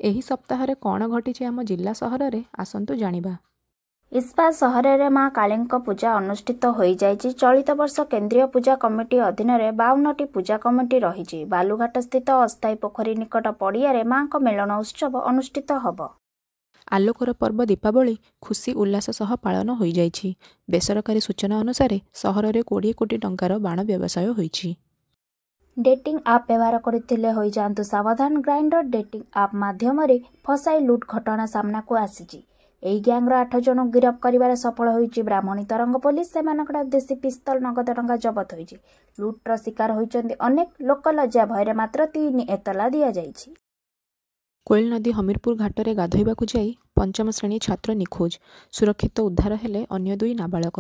ଏହି ସପ୍ତାହରେ କ'ଣ ଘଟିଛି ଆମ ଜିଲ୍ଲା ସହରରେ, ଆସନ୍ତୁ ଜାଣିବା। ଇସ୍ପାତ ସହରରେ ମା କାଳୀଙ୍କ ପୂଜା ଅନୁଷ୍ଠିତ ହୋଇଯାଇଛି। ଚଳିତ ବର୍ଷ କେନ୍ଦ୍ରୀୟ ପୂଜା କମିଟି ଅଧୀନରେ 52ଟି ପୂଜା କମିଟି ରହିଛି। ବାଲୁଘାଟସ୍ଥିତ ଅସ୍ଥାୟୀ ପୋଖରୀ ନିକଟ ପଡ଼ିଆରେ ମା'ଙ୍କ ମେଳଣ ଉତ୍ସବ ଅନୁଷ୍ଠିତ ହେବ। ଆଲୋକର ପର୍ବ ଦୀପାବଳି ଖୁସି ଉଲ୍ଲାସ ସହ ପାଳନ ହୋଇଯାଇଛି। ବେସରକାରୀ ସୂଚନା ଅନୁସାରେ ସହରରେ 20 କୋଟି ଟଙ୍କାର ବାଣ ବ୍ୟବସାୟ ହୋଇଛି। ଡେଟିଂ ଆପ୍ ବ୍ୟବହାର କରୁଥିଲେ ହୋଇଯାଆନ୍ତୁ ସାବଧାନ। ଗ୍ରାଇଣ୍ଡର ଡେଟିଂ ଆପ୍ ମାଧ୍ୟମରେ ଫସାଇ ଲୁଟ୍ ଘଟଣା ସାମ୍ନାକୁ ଆସିଛି। ଏହି ଗ୍ୟାଙ୍ଗର 8 ଜଣଙ୍କୁ ଗିରଫ କରିବାରେ ସଫଳ ହୋଇଛି ବ୍ରାହ୍ମଣୀ ତରଙ୍ଗ ପୋଲିସ। ସେମାନଙ୍କଠାରୁ ଦେଶୀ ପିସ୍ତଲ, ନଗଦ ଟଙ୍କା ଜବତ ହୋଇଛି। ଲୁଟ୍ର ଶିକାର ହୋଇଛନ୍ତି ଅନେକ। ଲୋକଲଜ୍ଜା ଭୟରେ ମାତ୍ର 3 ଏତଲା ଦିଆଯାଇଛି। କୋଏଲ ନଦୀ ହମିରପୁର ଘାଟରେ ଗାଧୋଇବାକୁ ଯାଇ ପଞ୍ଚମ ଶ୍ରେଣୀ ଛାତ୍ର ନିଖୋଜ। ସୁରକ୍ଷିତ ଉଦ୍ଧାର ହେଲେ ଅନ୍ୟ ଦୁଇ ନାବାଳକ।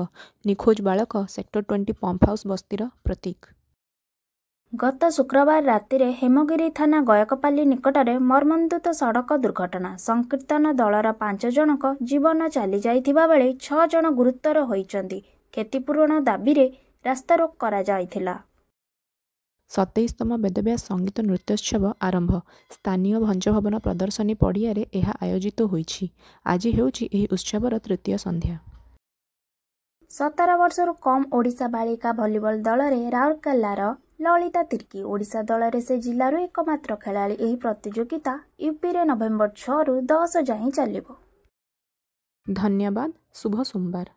ନିଖୋଜ ବାଳକ ସେକ୍ଟର 20 ପମ୍ପ ହାଉସ୍ ବସ୍ତିର ପ୍ରତୀକ। ଗତ ଶୁକ୍ରବାର ରାତିରେ ହେମଗିରି ଥାନା ଗୟକପାଲି ନିକଟରେ ମର୍ମନ୍ତୁଦ ସଡ଼କ ଦୁର୍ଘଟଣା। ସଂକୀର୍ତ୍ତନ ଦଳର 5 ଜଣଙ୍କ ଜୀବନ ଚାଲିଯାଇଥିବା ବେଳେ 6 ଜଣ ଗୁରୁତର ହୋଇଛନ୍ତି। କ୍ଷତିପୂରଣ ଦାବିରେ ରାସ୍ତାରୋକ କରାଯାଇଥିଲା। 27ତମ ବେଦବ୍ୟାସ ସଙ୍ଗୀତ ନୃତ୍ୟୋତ୍ସବ ଆରମ୍ଭ। ସ୍ଥାନୀୟ ଭଞ୍ଜଭବନ ପ୍ରଦର୍ଶନୀ ପଡ଼ିଆରେ ଏହା ଆୟୋଜିତ ହୋଇଛି। ଆଜି ହେଉଛି ଏହି ଉତ୍ସବର ତୃତୀୟ ସନ୍ଧ୍ୟା। 17 ବର୍ଷରୁ କମ୍ ଓଡ଼ିଶା ବାଳିକା ଭଲିବଲ ଦଳରେ ରାଉରକେଲାର ଲଳିତା ତିର୍କୀ। ଓଡ଼ିଶା ଦଳରେ ସେ ଜିଲ୍ଲାରୁ ଏକମାତ୍ର ଖେଳାଳି। ଏହି ପ୍ରତିଯୋଗିତା ୟୁପିରେ ନଭେମ୍ବର 6ରୁ 10 ଯାଏଁ ଚାଲିବ। ଧନ୍ୟବାଦ। ଶୁଭ ସୋମବାର।